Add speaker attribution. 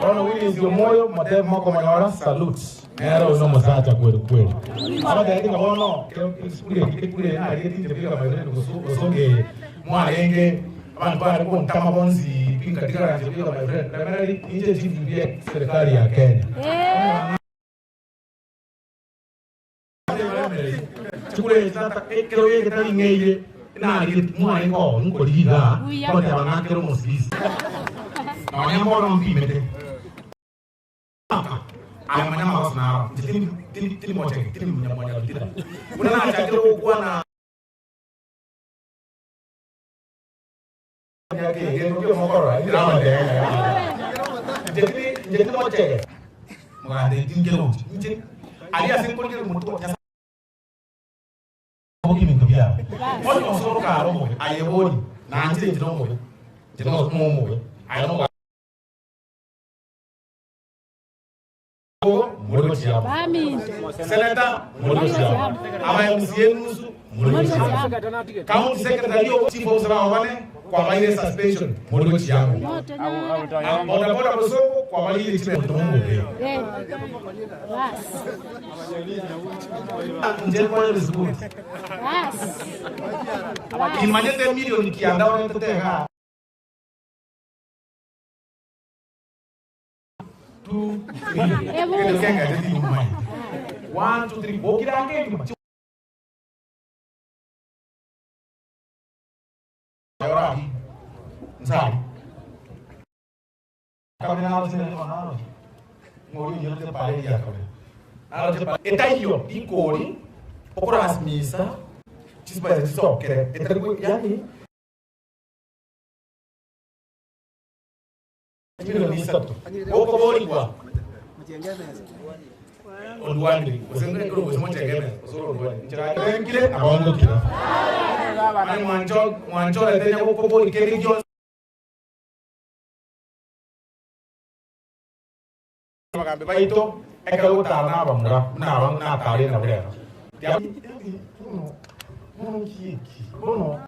Speaker 1: Bono Willis Omoyo motebe mokomonyora salute. Nere oyo nomosacha kweri kweri. Abatebeti ng'a bono ekura eki ekura eye narigeti inche bweka my friend gosonga eye mwarenge abanto bare gontama bonsi pi nkatigara inche bweka my friend. Remereri inche chief bie serikali ya Kenya. Chikura echi tata ekero egetari ng'eire narigeti mwarenge oo nkorigia igaa ngoteba ng'akere omosirisi nonya mbono mpimete aka aye manya amagoso naro inche tindi tindi tindi mochege tindi monyabitira buna nachakire gokwana emiaka eye gento ki omokorora inche namanyete inche tindi inche tindi mochege Mogande tinkerochi inche aria ase nkorigereria omotwe o Nyasae obokie ebinto biao. Onye osoro kare omobe, aye bori, nanche inche nomobe, inche nomobe, aye nomobe. More gochia amo. Senator, more gochia amo. Aba MCA nusu, more gochia amo. County secretary obo, chief officer bao bane, kwabaire suspension, more gochia amo. Boda boda bosongo, kwabaire chibesa omobe. Inche nkoe risikuti. Timanyete million kianda oretete igaa. Two, three. Egento keng'ete tingomanya. One, two, three. Bokire ange ekima. Orari. Nsari. Kabere naroche nere bono naroche. Ng'ori oyerete paredi ya kabere. Naroche paredi. Etaiyo rikori okorasimisa chisibaya chisokere. Etari yani Chimilioni isato gokoborigwa ondwanire gose nkere gose mochenge emesa gose orondwanire inche gaki benkire abaondokire mani mwancho mwanchorete nyagokobori kende gionsi abagambi baito ekero gotara na abamura buna aba natare nabwo rero bono bono nki eki bono